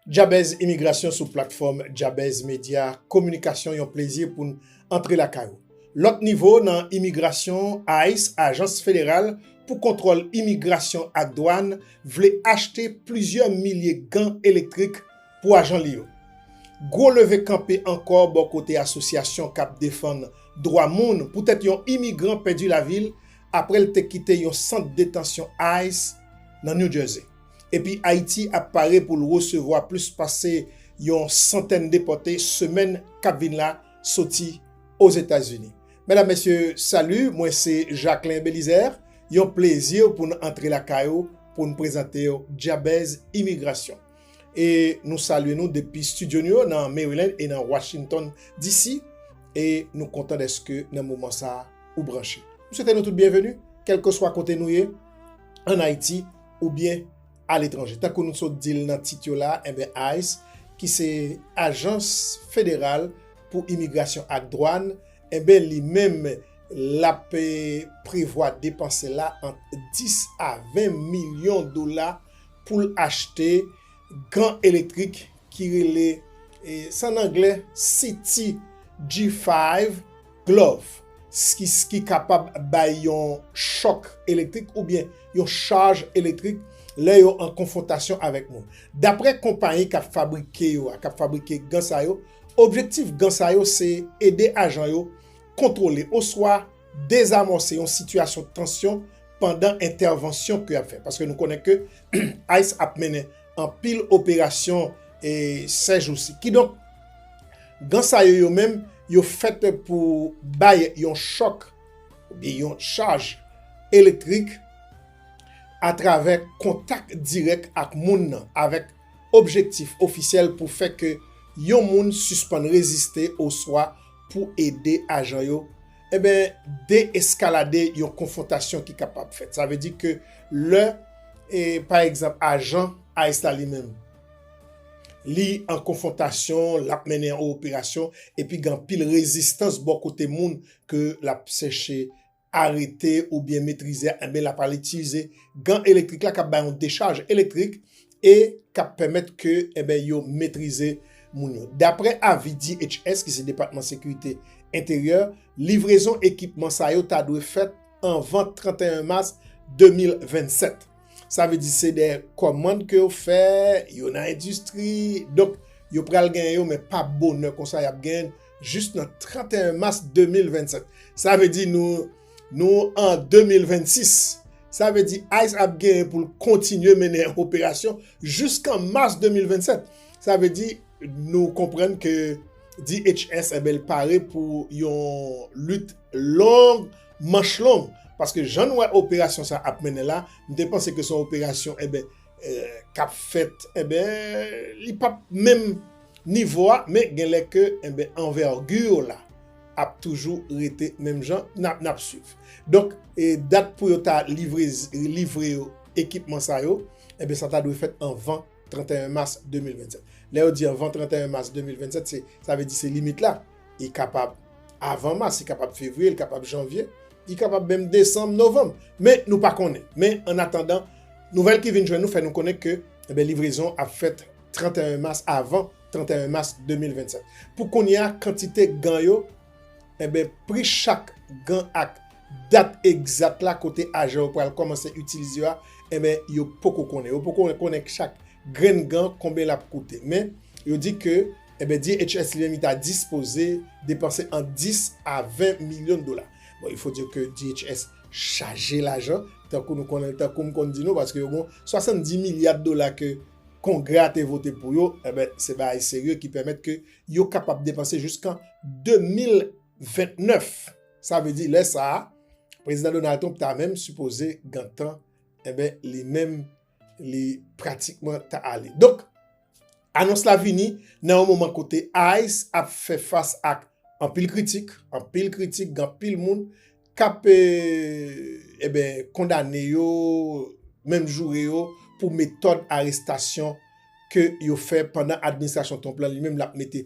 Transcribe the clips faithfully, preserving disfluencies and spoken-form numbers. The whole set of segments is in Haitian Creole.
Djabèz Imigrasyon sou platfòm Djabèz Medya Kominikasyon, yon plezi pou n antre lakay ou. Lòt nivo nan imigrasyon, ice, Ajans Federal pou Kontwòl Imigrasyon ak Dwàn, vle achte plizyè milye gan elektrik pou ajan li yo. Gwo leve kanpe ankò bò kote asosyasyon k ap defann dwa moun poutèt yon imigran pèdi lavi l apre l te kite yon sant detansyon ice nan New Jersey. Epi Ayiti ap pare pou l resevwa plis pase yon santèn depòte semèn k ap vin la soti Ozetazini. Medam, mesye, salut, mwen se Jacquelin Belizaire. Yon plezi pou n antre lakay ou pou n prezante w Djabèz Imigrasyon. E nou salye nou depi estidyo nou yo nan Maryland e nan Washington D C. E nou kontan dèske nan moman sa a ou branche. M swete nou tout byenveni, kèlkeswa kote nou ye, ann Ayiti oubyen aletranje. Tankou nou sot di l nan tit yo la, enben ice, ki se Ajans Federal pou Imigrasyon ak Dwàn, enben li menm l ap, eh, prevwa depanse la ant dis a ven milyon dola pou l achte gan elektrik ki rele, eh, se an anglè, C T G five glove, ki, ki kapab bay yon chòk elektrik oubyen yon chaj elektrik lè yo an konfwontasyon avèk moun. Daprè konpayi k ap fabrike yo a, k ap fabrike gan sa yo, objektif gan sa yo se ede ajan yo kontwole oswa dezamòse yon sitiyasyon tansyon pandan entèvansyon ke y ap fè. Paske nou konnen ke ice ap mennen anpil operasyon, e, sèjousi. Kidonk, gan sa yo, yo menm, yo fèt pou bay yon chòk oubyen yon chaj elektrik atravè kontak dirèk ak moun nan, avèk objektif ofisyèl pou fè ke yon moun sispann reziste oswa pou ede ajan yo, enben, deeskalade yon konfwontasyon ki kapab fèt. Sa vle di ke lè, e, pa egzanp, ajan ice la li menm, li an konfwontasyon, l ap mennen yon operasyon, epi gen anpil rezistans bò kote moun ke l ap chèche arete oubyen metrize a, enben, l ap al itilize gan elektrik la k ap bay yon dechaj elektrik e k ap pèmèt ke, enben, yo metrize moun yo. Daprè avi D H S, ki se Depatman Sekirite Enteryè, livrezon ekipman sa yo ta dwe fèt anvan trannteyen mas de mil vennsèt. Sa vle di se de kòmand ke yo fè, yo nan endistri, donk yo pral genyen yo, men pa bonè konsa, y ap genyen jis nan trannteyen mas de mil vennsèt. Sa vle di nou, nou an de mil vennsis. Sa vle di ice ap genyen pou l kontinye mennen operasyon jiskan mas de mil vennsèt. Sa vle di nou konprann ke D H S, enben, l pare pou yon lit long, manch long. Paske jan n wè operasyon sa ap mennen la, m te panse ke se yon operasyon, enben, eh, k ap fèt, enben, li p ap menm nivo a, men genlè ke, enben, anvègi la ap toujou rete menm jan, n ap, n ap swiv. Donk, e dat pou yo ta livre, livre yo ekipman sa yo, enben, sa ta dwe fèt anvan trannteyen mas de mil vennsèt. Lè yo di anvan trannteyen mas de mil vennsèt, se, sa vle di se limit la. Li kapab avan mas, li kapab fevriye, li kapab janvye, li kapab menm desanm, novanm. Men nou pa konnen. Men an atandan, nouvèl ki vin jwenn nou fè nou konnen ke, enben, livrezon ap fèt trannteyen mas, avan trannteyen mas de mil vennsèt. Pou kounye a, kantite gan yo, enben, pri chak gan ak dat egzat la kote ajan yo pral kòmanse itilize yo a, enben, yo poko konnen. Yo poko konnen chak grenn gan konbyen l ap koute. Men, yo di ke, enben, D H S li menm, li ta dispoze depanse ant dis a ven milyon dola. Bon, il faut dire que D H S chaje lajan, tankou nou konnen, tankou m konn di nou, paske yo gon swasanndis milya dola ke Kongrè a te vote pou yo, enben, se bagay serye ki pèmèt ke yo kapab depanse jiskan de mil vennèf. Sa vle di, lè sa a, Prezidan Donald Trump ta menm sipoze gentan, enben, li menm, li pratikman ta ale. Donk, anons la vini nan yon moman kote ice ap fè fas ak anpil kritik, anpil kritik, gen anpil moun k ap, eh, enben, kondane yo, menm joure yo pou metòd arestasyon ke yo fè pandan administrasyon Trump lan, li menm l ap mete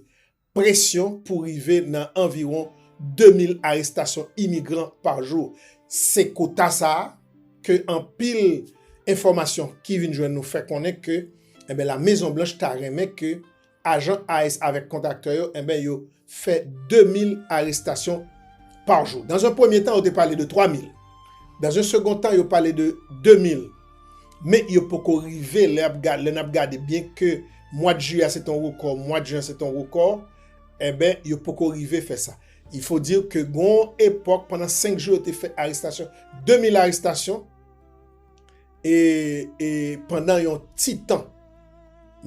presyon pou rive nan anviwon de mil arestasyon imigran pa jou. Se kota sa a ke anpil enfòmasyon ki vin jwenn nou fè konnen ke, Enben, la Mezon Blanch ta renmen ke ajan ICE avèk kontraktè yo, enben, yo fè de mil arestasyon pa jou. Dans un premier temps, yo te pale de twa mil. Dans un second temps, yo pale de de mil. Men yo poko rive, lè ap ga-, lè n ap gade, byen ke mwa de jiyè se t on rekò, mwa de jen se t on rekò, enben, yo poko rive fè sa. Il faut dire que gon epòk, pandan senk jou, yo te fè arestasyon, de mil arestasyon, e, e pandan yon ti tan.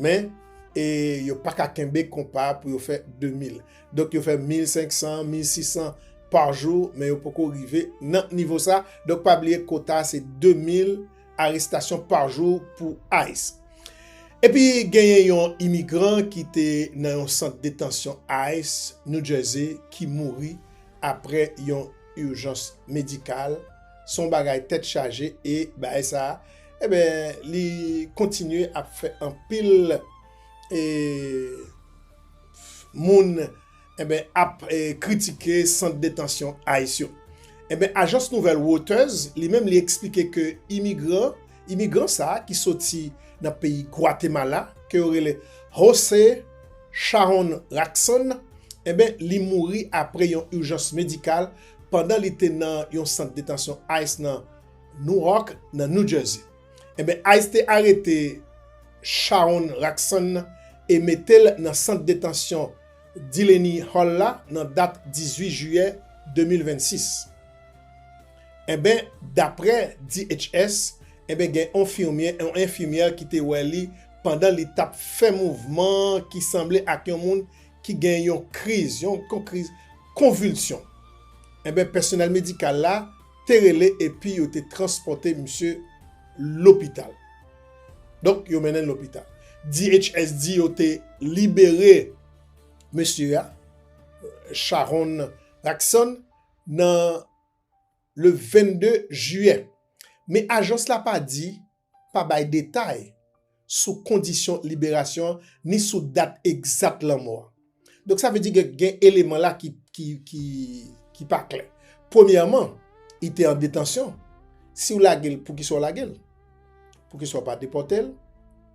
Men, e yo pa ka kenbe konpa pou yo fè de mil. Donk, yo fè mil senk san, mil sis san pa jou, men yo poko rive nan nivo sa. Donk, pa bliye kota se de mil arestasyon pa jou pou ICE. Epi, genyen yon imigran ki te nan yon sant detansyon ICE, New Jersey, ki mouri apre yon ijans medikal. Se yon bagay tèt chaje e bagay sa a, enben, li kontinye ap fè anpil, e, moun, enben, ap, e, kritike sant detansyon ICE yo. Enben, ajans nouvèl Reuters, li menm, li eksplike ke imigran, imigran sa a ki soti nan peyi Gwatemala, ke yo rele Jose Sharon Raxon, enben, li mouri apre yon ijans medikal pandan li te nan yon sant detansyon ICE nan Newark, nan New Jersey. Enben, ICE te arete Sharon Raxon e mete l nan sant detansyon Delaney Hall la nan dat dizuit jiyè de mil vennsis. Enben, dapre D H S, enben, gen enfimyè, yon enfimyè ki te wè li pandan li t ap fè mouvman ki sanble ak yon moun ki gen yon kriz, yon, yon kriz konvilsyon. Enben, pèsonèl medikal la te rele epi yo te transpòte misye lopital. Donk, yo mennen l lopital. D H S di yo te libere mesye a, Sharon Raxon, nan le vennde jiyè. Men ajans la pa di, pa bay detay sou kondisyon liberasyon an, ni sou dat egzat lanmò a. Donk, sa vle di gen, gen eleman la ki, ki, ki, ki pa klè. Premyèman, li te an detansyon. Si w lage l, poukisa w lage l? Poukisa w pa depòte l?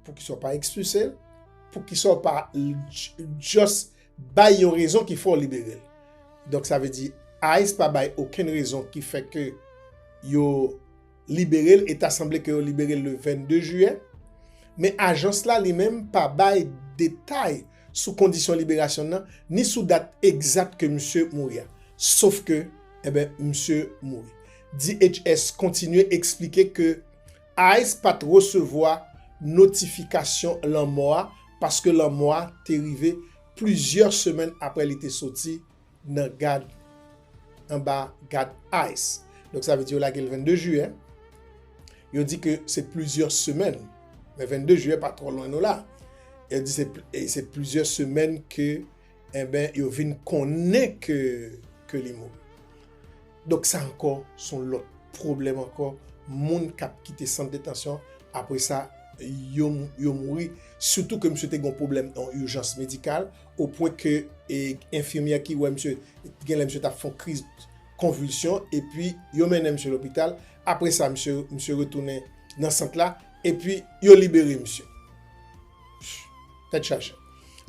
Poukisa w pa ekspilse l? Poukisa w pa l-, j-, just bay yon rezon ki fè w libere l? Donk, sa vle di, ICE pa bay okenn rezon ki fè ke yo libere l, e ta sanble ke yo libere l le vennde jiyè. Men ajans la, li menm, pa bay detay sou kondisyon liberasyon nan, ni sou dat egzat ke misye mouri a. Sof ke, enben, misye mouri. D H S kontinye eksplike ke ICE pa t resevwa notifikasyon lanmò a, paske lanmò a te rive plizyè semèn apre li te soti nan gad, anba gad ICE. Donk, sa vle di yo lage l vennde jiyè. Yo di ke se plizyè semèn. Men vennde jiyè pa twò lwen nou la. Yo di se pl-, e se plizyè semèn ke, enben, yo vin konnen ke, ke li mouri. Donk, sa ankò, se yon lòt pwoblèm ankò. Moun k ap kite sant detansyon, apre sa, yo, yo mouri. Sitou ke misye te gen yon pwoblèm, yon ijans medikal, o pwen ke, e, enfimyè ki wè misye, genlè misye t ap fè yon kriz konvilsyon, epi yo mennen misye lopital. Apre sa, misye, misye retounen nan sant la, epi yo libere misye. Tèt chaje.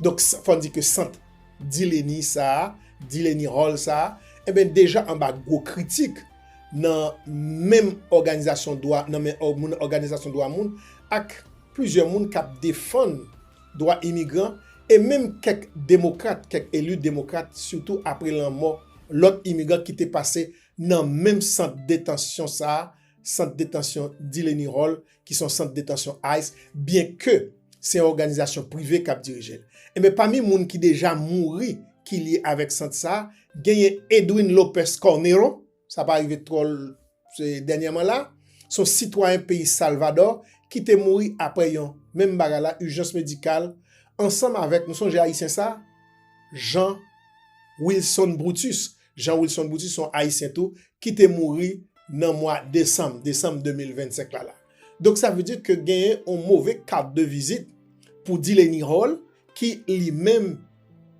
Donk, sa, fò n di ke sant Delaney sa a, Delaney Hall sa a, enben, deja anba gwo kritik nan menm òganizasyon dwa, nan men ò-, moun, òganizasyon dwa moun ak plizyè moun k ap defann dwa imigran, e menm kèk demokrat, kèk eli demokrat, sitou apre lanmò lòt imigran ki te pase nan menm sant detansyon sa a, sant detansyon Delaney Hall, ki se yon sant detansyon ICE, byenke se yon òganizasyon prive k ap dirije l. Enben, pami moun ki deja mouri ki lye avèk sant sa a, genyen Edwin Lopez Cornejo, sa pa rive twò l-, se dènyèman la, se yon sitwayen peyi Salvadò ki te mouri apre yon menm bagay la, ijans medikal, ansanm avèk, nou sonje Ayisyen sa, Jean Wilson Brutus. Jean Wilson Brutus se yon Ayisyen tou, ki te mouri nan mwa desanm, desanm de mil vennsenk la la. Donk, sa vle di ke genyen yon move kat de vizit pou Delaney Hall, ki li menm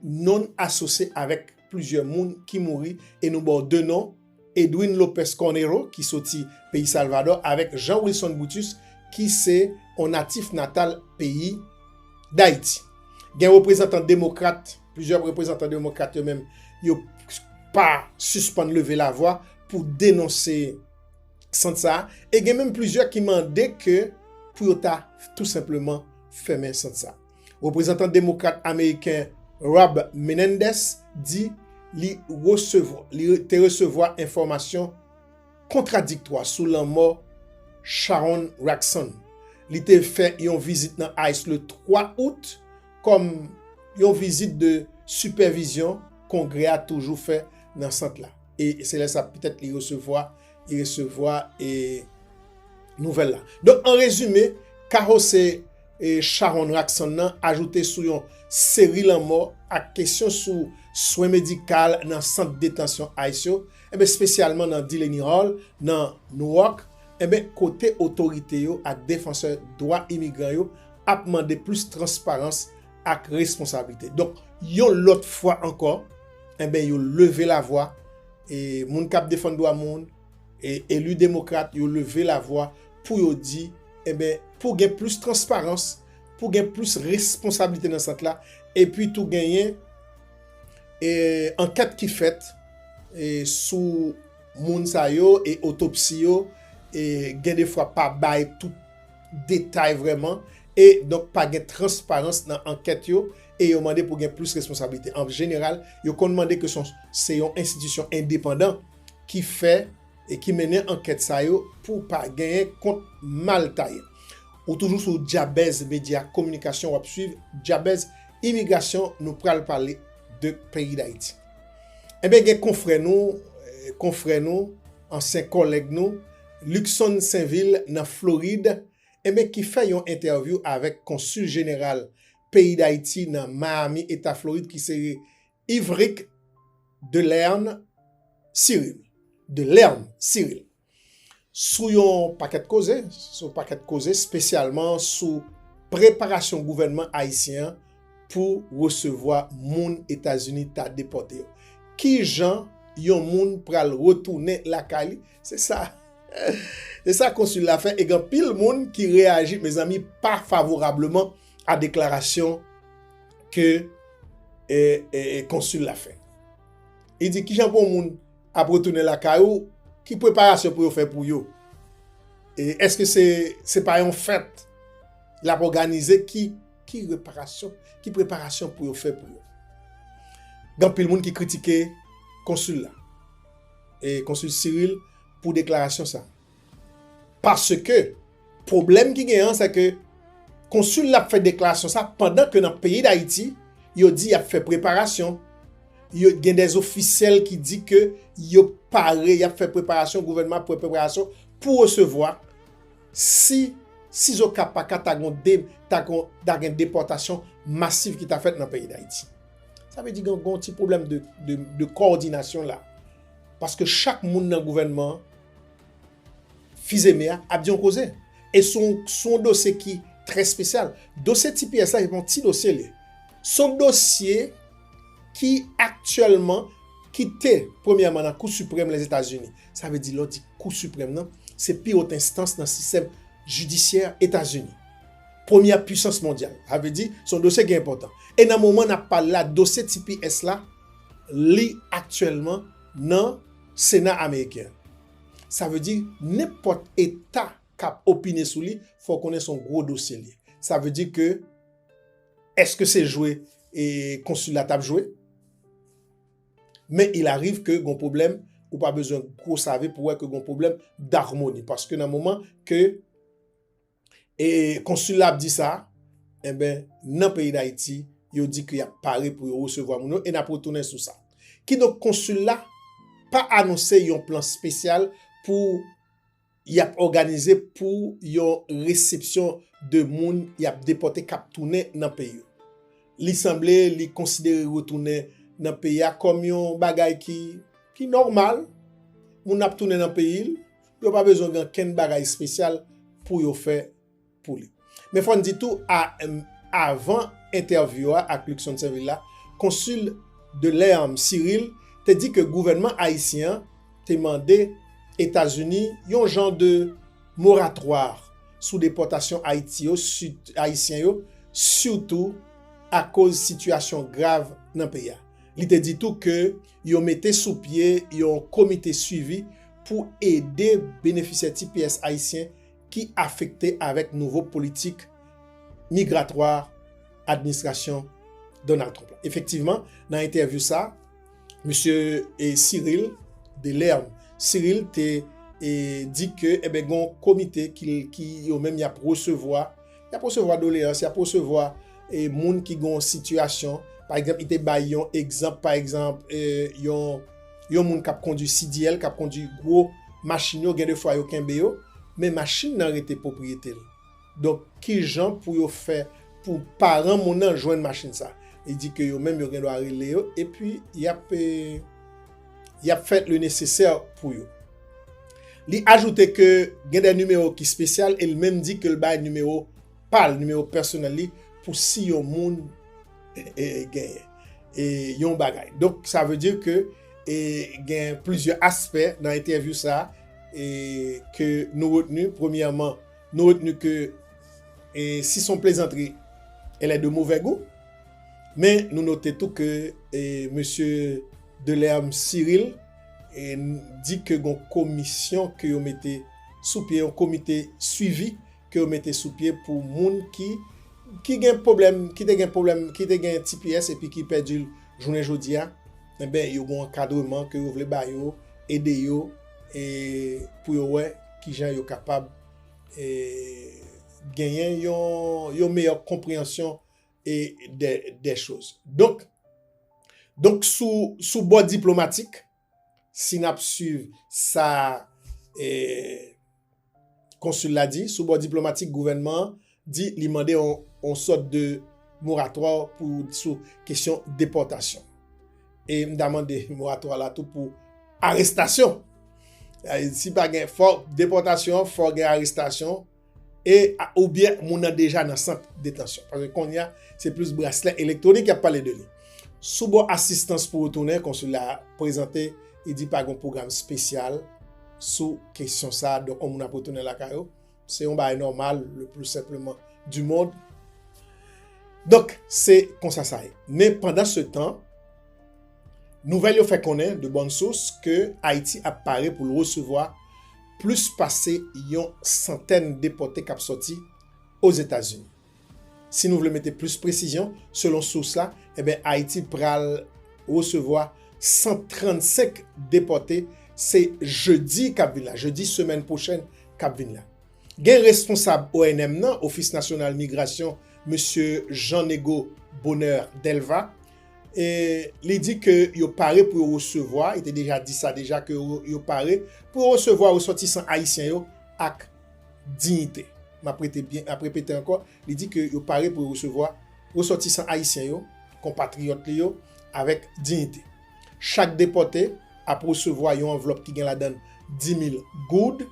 non asosye avèk plizyè moun ki mouri, e nou ba w de non, Edwin Lopez Cornejo, ki soti peyi Salvadò, avèk Jean Wilson Brutus, ki se yon natif natal peyi Dayiti. Gen reprezantan demokrat, plizyè reprezantan demokrat yo menm, yo pa sispann leve lavwa pou denonse sant sa a, e gen menm plizyè ki mande ke pou yo ta tou senpleman fèmen sant sa a. Reprezantan demokrat ameriken Rob Menendez di li resevwa, li te resevwa enfòmasyon kontradiktwa sou lanmò Sharon Raxon. Li te fè yon vizit nan ICE le twa out kòm yon vizit de sipèvizyon Kongrè a toujou fè nan sant la. E se lè sa petèt li resevwa, li resevwa e nouvèl la. Donk, an rezime, ka Jose e Sharon Raxon nan ajoute sou yon seri lanmò ak kesyon sou swen medikal nan sant detansyon ICE yo, enben, espesyalman nan Delaney Hall, nan Newark, enben, kote otorite yo ak defansè dwa imigran yo ap mande plis transparans ak responsablite. Donk, yon lòt fwa ankò, enben, yo leve lavwa, e moun k ap defann dwa moun, e eli demokrat, yo leve lavwa pou yo di, enben, pou gen plis transparans, pou gen plis responsablite nan sant la, epi tou genyen e, ankèt ki fèt e, sou moun sa yo e otopsi yo, e, gen de fwa pa bay tout detay vrèman, e donk pa gen transparans nan ankèt yo, e yo mande pou gen plis responsablite. An jeneral, yo konn mande ke se yon enstitisyon endepandan ki fè e ki mennen ankèt sa yo pou pa genyen kont mal taye. Ou toujou sou Jabez Media Kominikasyon, w ap swiv Jabez Imigrasyon, nou pral pale de peyi Dayiti. Enben, gen konfrè nou, eh, konfrè nou, ansyen kòlèg nou, Luckson Sainvil nan Florid, enben, ki fè yon entèvyou avèk konsil jeneral peyi Dayiti nan Miami, Eta Florid, ki se Yvric Delerme Cyril. Delerme Cyril. Sou yon pakèt koze, sou pakèt koze, espesyalman sou preparasyon gouvènman ayisyen an pou resevwa moun Etazini ta depòte yo. Kijan yon moun pral retounen lakay li? Se sa. Se sa konsil la fè, e gen anpil moun ki reyaji, mezanmi, pa favorableman a deklarasyon ke, e, e, e, konsil la fè. Li di, kijan pou yon moun ap retounen lakay ou, ki preparasyon pou yo fè pou yo? E èske se, se pa yon fèt l ap òganize? Ki, ki reparasyon, ki preparasyon pou yo fè pou yo? Gen anpil moun ki kritike konsil la, e konsil Cyril, pou deklarasyon sa. Paske pwoblèm ki genyen an, se ke konsil la ap fè deklarasyon sa pandan ke nan peyi Dayiti, yo di y ap fè preparasyon. Yo, gen de ofisyèl ki di ke yo pare, y ap fè preparasyon, gouvènman ap fè preparasyon pou resevwa si, sizoka paka ta gon de, ta gon, ta gen depòtasyon masiv ki ta fèt nan peyi Dayiti. Sa vle di gen, gen yon ti pwoblèm de, de, de kowòdinasyon la. Paske chak moun nan gouvènman an, fizeme a ap di yon koze. E se yon, se yon dosye ki trè espesyal. Dosye T P S la, se pa yon ti dosye li ye. Se yon dosye ki aktyèlman kite, premyèman, nan Kou Siprèm Lèzetazini. Sa vle di, lè w di Kou Siprèm nan, se pi wot enstans nan sistèm jidisyè Etazini. Premyè pwisans mondyal. Sa vle di, se yon dosye ki enpòtan. E nan moman n ap pale la, dosye T P S la, li aktyèlman nan Sena ameriken. Sa vle di, nenpòt eta k ap opine sou li, fò w konnen se yon gwo dosye li ye. Sa vle di ke, èske se jwe, e, konsil la t ap jwe? Men il arrive ke gon pwoblèm, ou pa bezwen gwo save pou wè ke gon pwoblèm darmoni. Paske nan moman ke, e, konsil la ap di sa, enben, nan peyi Dayiti, yo di ke y ap pare pou yo resevwa moun yo, e n ap retounen sou sa. Kidonk, konsil la pa anonse yon plan espesyal pou y ap òganize pou yon resepsyon de moun y ap depòte k ap tounen nan peyi yo. Li sanble li konsidere retounen nan peyi a kòm yon bagay ki, ki nòmal. Moun ap tounen nan peyi l, yo pa bezwen gen kenn bagay espesyal pou yo fè pou li. Men fò n di tou, a, em, avan entèvyou a ak Luckson Sainvil la, konsil Delerme Cyril te di ke gouvènman ayisyen an te mande Etazini yon jan de moratwa sou depòtasyon Ayiti yo, si- Ayisyen yo, sitou akoz sitiyasyon grav nan peyi a. Li te di tou ke yo mete sou pye yon komite swivi pou ede benefisyè T P S ayisyen ki afekte avèk nouvo politik migratwa administrasyon Donald Trump la. Efektivman, nan entèvyou sa, mesye, e, Cyril Delerme, Cyril te, e, di ke, eben, gon komite ki, ki yo menm y ap resevwa, y ap resevwa doleyans, y ap resevwa, e, moun ki gon sitiyasyon. Pa egzanp, li te bay yon egzanp, pa egzanp, e, yon, yon moun k ap kondwi C D L, k ap kondwi gwo machin yo, gen de fwa yo kenbe yo, men machin nan rete pwopriyete l. Donk, ki jan pou yo fè pou paran moun nan jwenn machin sa? Li di ke yo menm yo gen dwa rele yo, epi y ap, e, y ap fè le nesesè pou yo. Li ajoute ke gen de nimewo ki espesyal e l menm di ke l bay nimewo pa l, nimewo pèsonèl li, pou si yon moun, e, e, genyen, e, yon bagay. Donk, sa vle di ke, e, gen plizyè aspè nan entèvyou sa, e, ke nou retni. Premyèman, nou retni ke, e, si se yon plezantri, elle est de mauvais goût. Men nou note tou ke, e, mesye Delerme Cyril, e, di ke gon komisyon ke yo mete sou pye, yon komite swivi ke yo mete sou pye pou moun ki, ki gen pwoblèm, ki te gen pwoblèm, ki te gen T P S epi ki pèdi l jounen jodi a. Enben, yo gon ankadreman ke yo vle ba yo, ede yo, e pou yo wè kijan yo kapab, e, genyen yon, yon meyè konpreyansyon, e, de, de choz. Donk, donk sou, sou bò diplomatik, si n ap swiv sa, e, konsil la di, sou bò diplomatik, gouvènman an di li mande yon, yon sòt de moratwa pou, sou kesyon depòtasyon. E m ta mande moratwa la tou pou arestasyon. E, si pa gen, fò depòtasyon, fò gen arestasyon, e, a, oubyen moun nan deja nan sant detansyon. Paske kounye a, se plis braslè elektwonik y ap pale de li. Sou bò asistans pou retounen, konsil la prezante, li di pa gen pwogram espesyal sou kesyon sa a. Donk, yon moun ap retounen lakay yo, se yon bagay nòmal, le plus simplement du monde. Donk, se konsa sa ye. Men pandan se tan, nouvèl yo fè konnen, de bonnes sources, ke Ayiti ap pare pou l resevwa plis pase yon santèn depòte k ap sòti Ozetazini. Si nou vle mete plis presizyon, selon sous la, enben, Ayiti pral resevwa san trannsenk depòte, se jedi k ap vin la, jedi semèn pwochèn k ap vin la. Gen responsab O N M nan, Office National Migration, mesye Jean Nego Bonheur Delva, e li di ke yo pare pou yo resevwa, li te deja di sa deja, ke yo, yo pare pou yo resevwa resòtisan ayisyen yo ak diyite. M ap rete byen, m ap repete ankò, li di ke yo pare pou yo resevwa resòtisan ayisyen yo, konpatriyòt li yo, avèk diyite. Chak depòte ap resevwa yon anvlòp ki gen ladan l dis mil goud,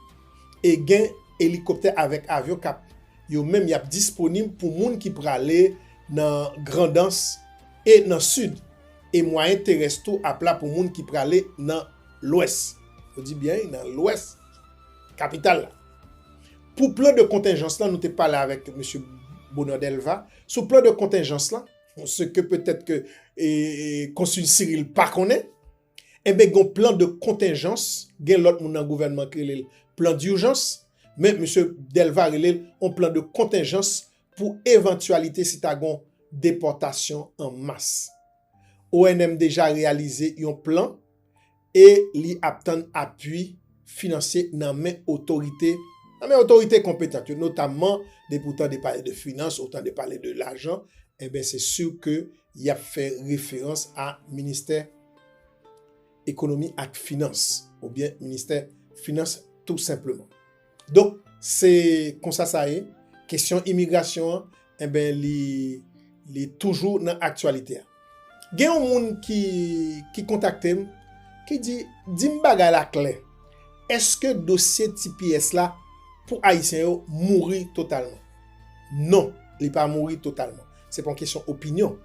e gen elikoptè avèk avyon k ap, yo menm y ap disponib pou moun ki prale nan Grandans e nan Sid, e mwayen terès tou ap la pou moun ki prale nan Lwès. Yo di byen, nan Lwès kapital la. Pou plan de kontenjans lan, nou te pale avèk mesye Bonheur Delva. Sou plan de kontenjans lan, se ke petèt ke, e, e, konsil Cyril pa konnen, enben, gen plan de kontenjans, gen lòt moun nan gouvènman ki rele l plan dijans, men mesye Delva rele l yon plan de kontenjans pou evantyalite si ta gen depòtasyon an mas. O N M deja reyalize yon plan e li ap tann apui finansye nan men otorite, nan men otorite konpetant yo, notamman depi w tande pale de finans, ou tande pale de lajan, enben, se si ke y ap fè referans a ministè ekonomi ak finans, oubyen ministè finans tou senpleman. Donk, se konsa sa ye. Kesyon imigrasyon an, enben, li, li toujou nan aktyalite a. Gen yon moun ki, ki kontakte m, ki di, di m bagay la klè. Èske dosye T P S la pou Ayisyen yo mouri totalman? Non, li pa mouri totalman. Se pa yon kesyon opinyon.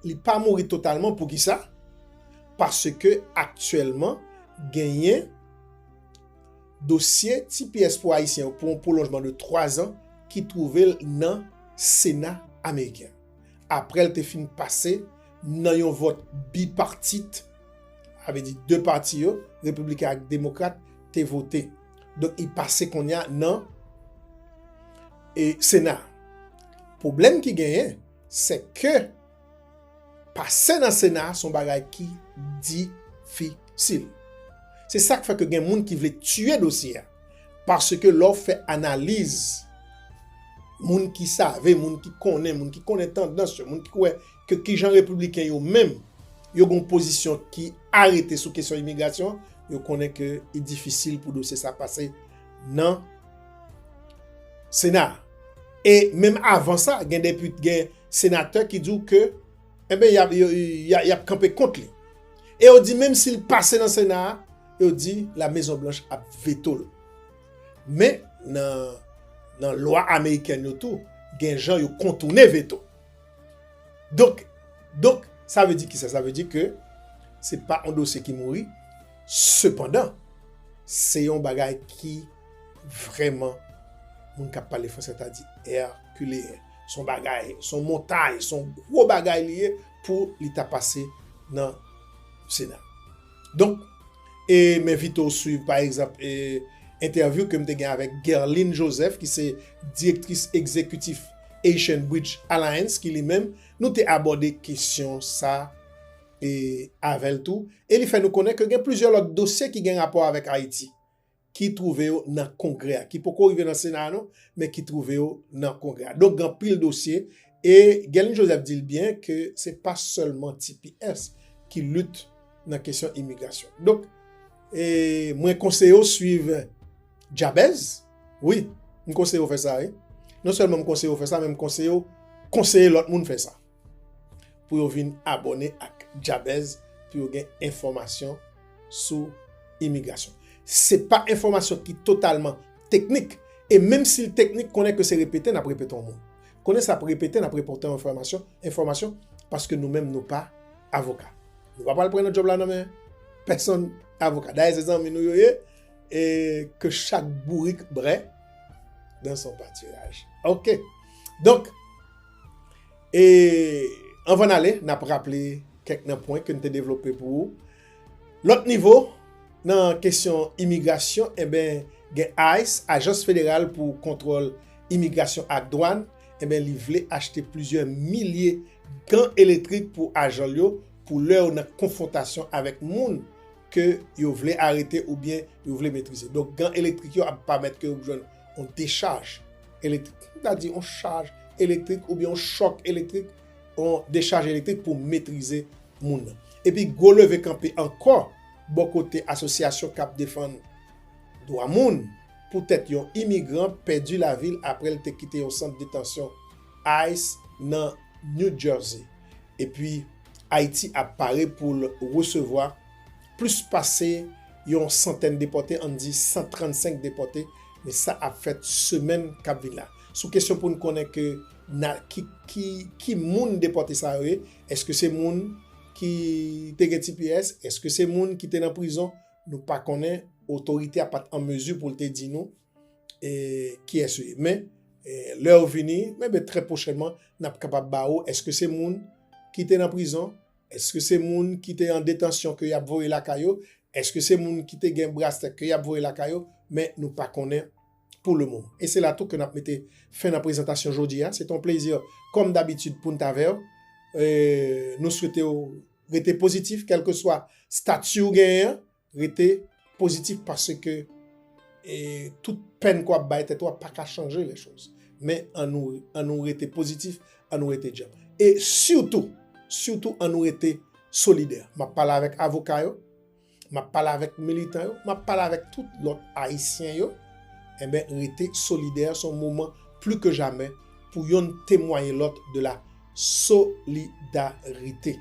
Li pa mouri totalman, poukisa? Paske aktyèlman, genyen dosye T P S pou Ayisyen yo pou yon pwolonjman de twa zan ki twouve l nan Sena ameriken. Apre l te fin pase nan yon vòt bipatit, sa vle di de pati yo, Repibliken ak Demokrat, te vote. Donk, li pase kounye a nan e, Sena. Pwoblèm ki genyen, se ke pase nan Sena se yon bagay ki difisil. Se sa k fè ke gen moun ki vle tiye dosye a. Paske lè w fè analiz, moun ki save, moun ki konnen, moun ki konnen tandans yo, moun ki wè ke kijan repibliken yo menm, yo gen yon pozisyon ki arete sou kesyon imigrasyon, yo konnen ke li difisil pou dosye sa pase nan Sena. E menm avan sa, gen depit, gen senatè ki di w ke, enben, y ap, y, y, y ap kanpe kont li. E yo di, menm si l pase nan Sena a, yo di La Mezon Blanch ap veto l. Men, nan, nan lwa amerikèn yo tou, gen jan yo kontounen veto. Donk, donk, sa vle di ki sa? Sa vle di ke se pa yon dosye ki mouri. Sepandan, se yon bagay ki vrèman, moun k ap pale fransè ta di herculean. Se yon bagay, se yon montay, se yon gwo bagay li ye pou li ta pase nan Sena. Donk, e m envite w swiv, pa egzanp, e, entèvyou ke m te gen avèk Guerline Joseph, ki se direktris egzekitif Haitian Bridge Alliance, ki li menm, nou te abòde kesyon sa e, avè l tou. E li fè nou konnen ke gen plizyè lòt dosye ki gen rapò avèk Ayiti, ki twouve yo nan Kongrè a, ki poko rive nan Sena a non, men ki twouve yo nan Kongrè a. Donk, gen anpil dosye, e Guerline Joseph di l byen ke se pa sèlman T P S ki lit nan kesyon imigrasyon. Donk, e, mwen konseye w swiv Jabez. Wi, m konseye w fè sa, wi. Non sèlman m konseye w fè sa, men m konseye w konseye lòt moun fè sa. Pou yo vin abòne ak Jabez, pou yo gen enfòmasyon sou imigrasyon. Se pa enfòmasyon ki totalman teknik, e menm si l teknik, konnen ke se repete, n ap repete yon mo. Konnen se ap repete, n ap repete yon enfòmasyon, enfòmasyon, paske nou menm nou pa avoka. Nou pa pral pran nan djòb la nan men pèsonn avoka. Dayè, se zanmi nou yo ye, e ke chak bourik brè dans son pâturage. Oke. Donk, e anvan n ale, n ap raple kèk nan pwen ke n te devlope pou ou. Lòt nivo, nan kesyon imigrasyon, enben, gen ice, Ajans Federal pou Kontwòl Imigrasyon ak Dwàn, enben, li vle achte plizyè milye gan elektrik pou ajan l yo, pou lè yo nan konfwontasyon avèk moun ke yo vle arete oubyen yo vle metrize. Donk, gan elektrik yo ap pèmèt ke yo jwenn yon dechaj elektrik. M ta di yon chaj elektrik oubyen yon chòk elektrik, yon dechaj elektrik pou metrize moun nan. Epi gwo leve kanpe ankò bò kote asosyasyon k ap defann dwa moun, poutèt yon imigran pèdi lavi l apre l te kite yon sant detansyon ice nan New Jersey. Epi Ayiti ap pare pou l resevwa plis pase yon santèn depòte, ann di san trannsenk depòte, men sa ap fèt semèn k ap vin la. Sou kesyon pou n konnen ke na, ki, ki, ki moun depòte sa yo ye, èske se moun ki te gen T P S, èske se moun ki te nan prizon, nou pa konnen, otorite a pa t an mezi pou l te di nou e, kiyès yo ye. Men, e, lè yo vini, men, ben, trè pwochènman, n ap kapab ba ou, èske se moun ki te nan prizon, èske se moun ki te an detansyon ke y ap voye lakay yo, èske se moun ki te gen braslè ke y ap voye lakay yo, men nou pa konnen pou le moman. E se la tou ke n ap mete fen nan prezantasyon jodi a. Se te yon plezi, kòm dabitid, pou n t avè w. E, nou swete w rete pozitif, kèlkeswa stati w genyen an, rete pozitif paske, e, tout pèn ke w ap bay tèt ou a pa ka chanje lè choz. Men an nou, an nou rete pozitif, an nou rete djanm. E sitou, sitou an nou rete solidè. M ap pale avèk avoka yo, m ap pale avèk militan yo, m ap pale avèk tout lòt Ayisyen yo. Enben, rete solidè, se yon moman pli ke jamè pou yonn temwaye lòt de la solidarite.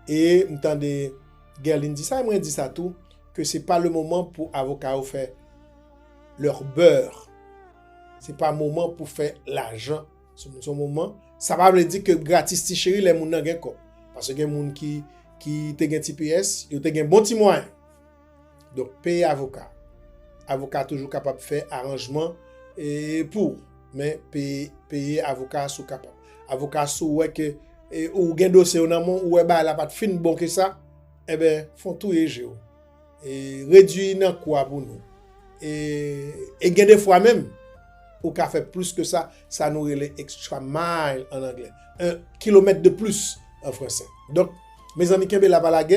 E m tande Guerline di sa, e mwen di sa tou, ke se pa le moman pou avoka yo fè leur beurre. Se pa moman pou fè lajan sou moun. Se yon moman, sa pa vle di ke gratis ti cheri lè moun nan gen kòb. Paske gen moun ki, ki te gen T P S, yo te gen bon ti mwayen. Donk, peye avoka. avoka toujou kapab fè aranjman e pou ou. Men peye, peye avoka si w kapab. Avoka, si w wè ke e, ou gen dosye yo nan men w, ou wè bagay la pa t fin bon ke sa, enben, fè w touye je w. E, redui nan kou a pou nou. E, e gen de fwa menm, ou ka fè plis ke sa, sa nou rele extra mile an anglè. Un kilomètre de plus an fransè. Donk, mezanmi, kenbe la pa lage.